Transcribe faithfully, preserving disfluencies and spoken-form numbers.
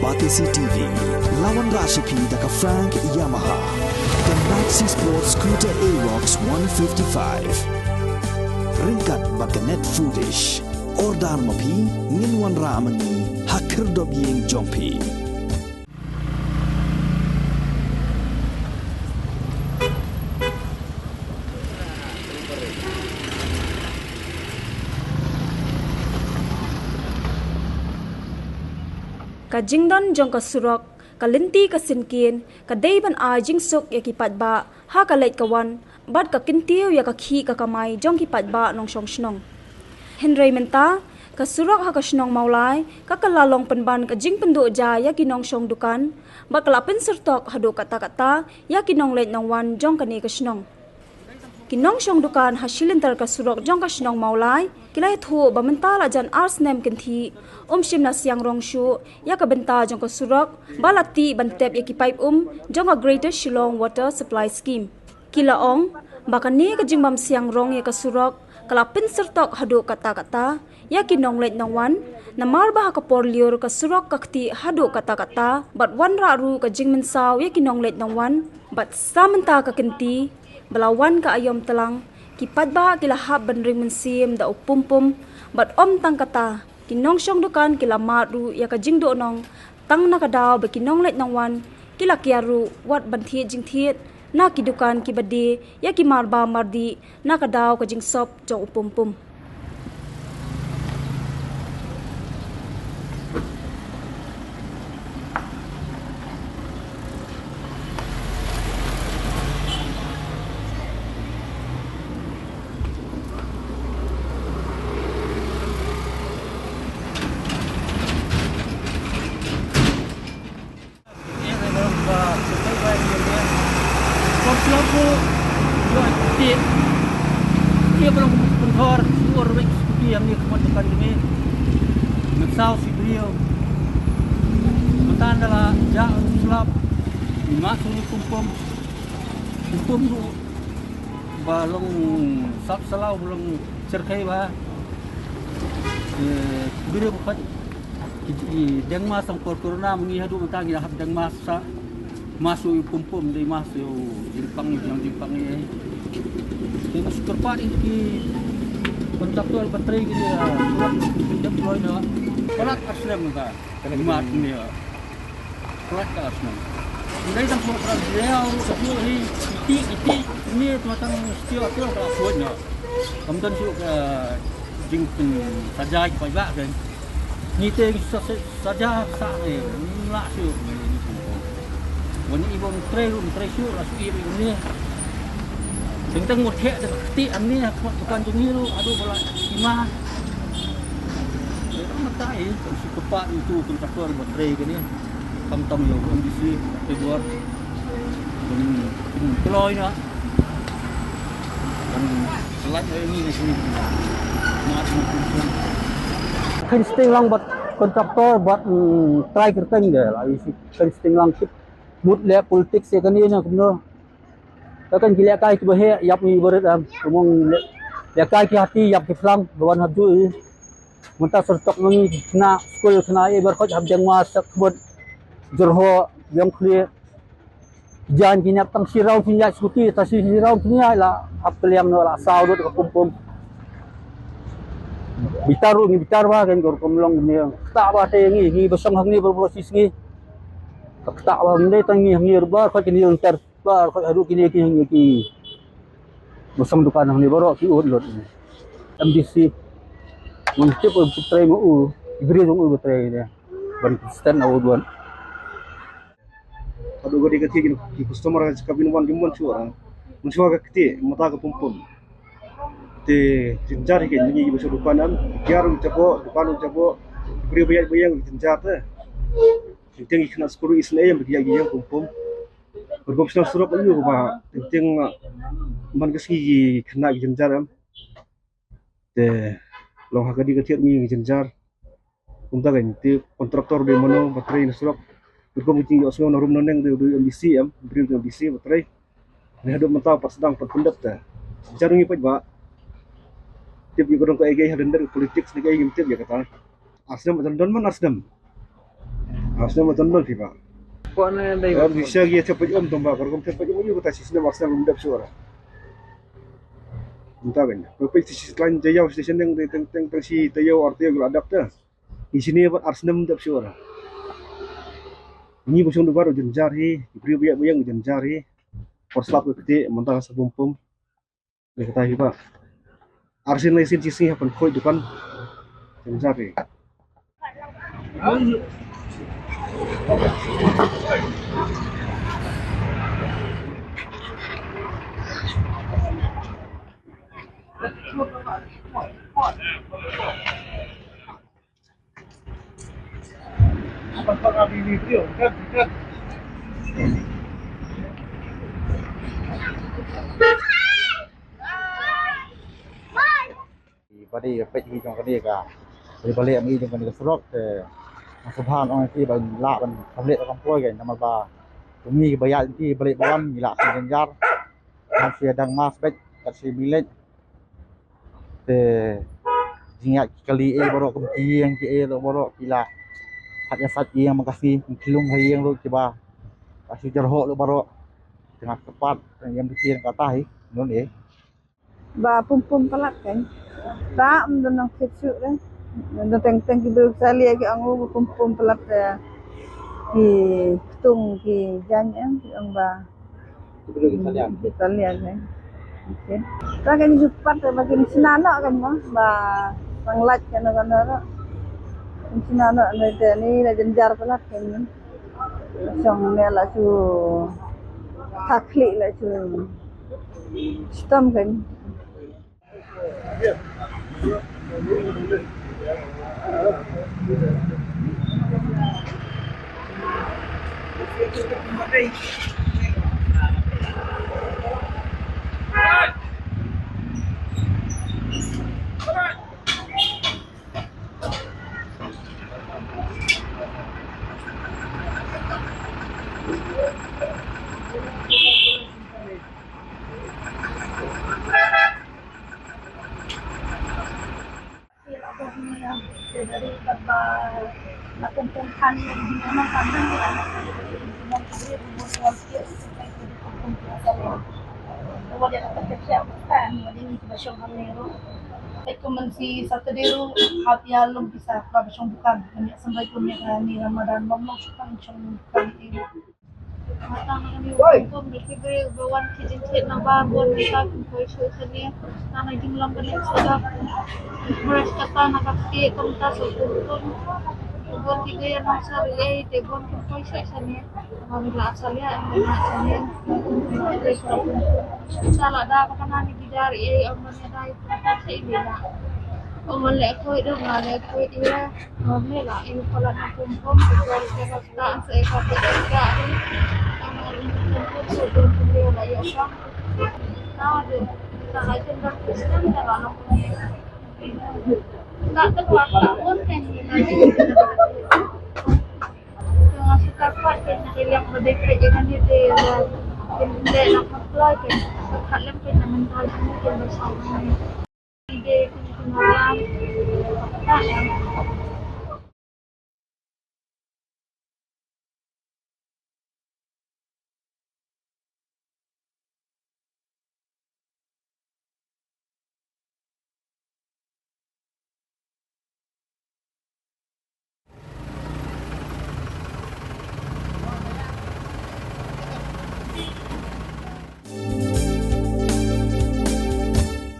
Batesi T V, la wanrah sha phi da ka Frank Yamaha, ka Maxi Sport Scooter Aerox one fifty-five. Ryngkat bad ka Net Foodish. Order ma phi, ngin wanrah ma ngi ha khyrdop ïing jong phi. Ka jingdon jong ka surok, ka lynti ka synkien, ka dei ban ai jingsuk ïa ki paidbah ha ka leit ka wan, bad ka kyntiew ïa ka khih ka kamai jong ki paidbah nongshong shnong. Hynrei mynta, ka surok ha ka shnong Mawlai, ka ka la long pynban ka jingpynduh ja ïa ki nongshong dukan, bad ka la pynsyrtok haduh katta katta ïa ki nongleit nongwan jong kane ka shnong. Ki nongshong dukan ha shilynter ka surok jong ka shnong Mawlai, ki la ïathuh ba mynta la jan ar snem kynthih, ym shym la siang rong shuh ïa ka bynta jong ka surok, ba la tih ban tep ïa ki paip um jong ka Greater Shillong Water Supply Scheme. Ki la ong ba kane ka jingbym siang rong ïa ka surok ka la pynsyrtok haduh katta katta ïa ki nongleit nongwan, namar ba ha ka por lyiur ka surok ka ktieh haduh katta katta, bad wanrah ruh ka jingmynsaw ïa ki nongleit nongwan, bad sa mynta ka kynti ba la wan ka aïom tlang, ki paidbah ki la hap ban ring mynsiem da u pum pum, bad ym tang kata, ki nongshong dukan ki la mad ruh ïa ka jingduhnong, tang na ka daw ba ki nongleit nongwan ki la kiar ruh wat ban thied jingthied na ki dukan kiba die ïa ki marbam mardih na ka daw ka jingsop jong u pum pum. Ba long sap salaw, ba long cherkhei ba. Eh, bire ko khat. Ki, ki deng mas ang por corona, mengi hadu mentang ya hap deng mas sa. Mas u pum pum, dei mas u jingpang, yang jingpang ni. Ki mas kerpat ni ki kontraktor baterai ki dia, kurang dep loy na. Palat aslem ka. Mat ni ya. Palat ka aslem. Ndai tang so palat dia, sa tu hi, iti, iti, ni tu tang stia tu ka suat na. Kam tan su ka jingpyn saja ki paibak kan. Ni te sa, sa, saja sa ni, la su ni. Wan ni ibon trei ru, trei su, la su i ru ni. Teng teng mut khek te ti am ni, ha khmat bukan jong ni ru, adu bala ima. Mata i, si kepak itu kontraktor buat trei ke ni. Kam tam yo M D C, te buat. Keloi na. Kan sting lang bad kontraktor bad, mm, trai kyrteng de la isi. Kan sting lang kit mut le politics ya kan ina kumno. Ka kan ki lehkai kiba heh ïap ngi barit am. Kumno lehkai ki hati ïap ki phlang ba wan hap ju i. Mynta syrtok ngi khynnah skul khynnah i bar khot hap jang ma sak khmut. Jyrho biang khlieh. Jan ki nap tang shi round phin ïaid scooty, ta shi round phin ïaid la hap kylliang noh la saw dot ka pum pum. Bitar ruh ngi bitar ba kan kor kom long ngi. Ta ba te ngi ngi ba song hangne ba ba sis ngi. Ta ba ngi tang ngi ngi ba khot ngi ntar ba khot haduh kine ki ngi ki. Ba song dukan hangne baroh ki ut lut. M D C. Ngi tip u putrei ma u, bri jong u putrei ne. Ban stand na u duan. Haduh ka dei ka thik ki customer ka bin wan, kim wan shuh ah. Wan shuh ka kti, mata ka pum pum. Te jynjar hi ka ngi ba shuh dukan am, kiar u jabo, dukan u jabo. Bri ba ïaid ba ïeng jynjar te. Teng teng ki khynnah skul isnei am ba ki ïaid ki ïeng pum pum. Professional surok ayu ba teng teng man ka sngi ki khynnah ki jynjar am. Te long ha ka dei ka thied ngi jynjar. Kumta kan te kontraktor de mano ba trei na surok. Rukom ki ïohsngew na rum na neng de, de M D C em, briew de M D C ba trei. Ne haduh mynta pat sdang pat pyndep te. Jynjar ngi peit ba. Tip ngi ka dong ka ei ka ei ha dender politics ne ka ei ngi tip ïa kata. Arsnem, don man arsnem. Ar snem ma don don phi ba. Ko ne dei. Ar bisa gi te pej om tong ba, kor kom te pej om yu kata shisnem ar snem dep sura. Mynta kan. Ko pej shisnem jayaw shisnem teng teng teng shi tayaw ar tayaw la dap ta. Isine ba ar snem dep sura. Ni busong dubar u jynjar hi, bri bu ya bu yang u jynjar hi. Por slap ko kete mynta sa pum pum. Dei kata hi ba. Ar sien lai sien shisngi ha pynkhoi dukan. Jynjar hi. Ba dei ka peit hi jong kane ka, ba dei ba leh ma i jong kane ka surok te. Nga sngewbha ong ïa ki ban lah ban kham leh kam poi ka namar ba kum ngi ba ïaid ki ba leh ba wan ngi lah sngewjynjar. Ngan shu ïa dang mas beit kat shi minit. Te jingïaid ki kali ei baroh kum ki ïing ki ei ruh baroh ki la. Pat ïa sait ïing ma ka sngi ki lung ha ïing ruh kiba ka shu jyrhoh ruh baroh. Te nga kyrpad ïa ki ïing kata hi nun ei. Ba pum pum palat kan. Ta ym don nang thip shuh re. Don teng teng ki briew sa lieh ki ong u ba pum pum palat, eh, ki ktung ki jaiñ em ki ong ba. Ki briew ki sa lieh. Ki sa lieh kan. Okay. Ta kan ju pat ba kin shna noh kan mo ba pang lait kan kan ro. Kin shna noh ne te ni la jynjar palat kan ni. Shong ne la shu thakli la shu stam kan. Peit kum mynsi Saturday ruh hap ïa lum pisa kaba shong bukan. Mynta symbai kum ïa kane Ramadan bym long shu kan shong bukan ïa. Tang na kane kum ki briew ba wan ki jingthied na bar bun ki sa kum poi shuh shane. Tang na jinglong kane ka sa da. Brush kata na ka kti kumta sa kum kum. Bun ki briew na sa ri ei te bun kum poi shuh shane. Mami la salia em na salia. Sa la da ba kana ni bidar ei em na dai ta sa i bida. Om le koi do ma le koi ira. Mami la i pala na pum pum ko le ke ba ta sa e ka te ka. Ama ni pum pum so do pum le la yo sa. Ta de ta la jen ba Kristen ta la no. Ta ta wa ta on ken ni na. Nga shu kyrpad kein na ki liang ba dei peit ïa kane te, uh, kin leh na kyrpad kein, kyrpad lem kein na mynta jong ngi kin ba shong hangne. Ide kin kin mariang. Kata em.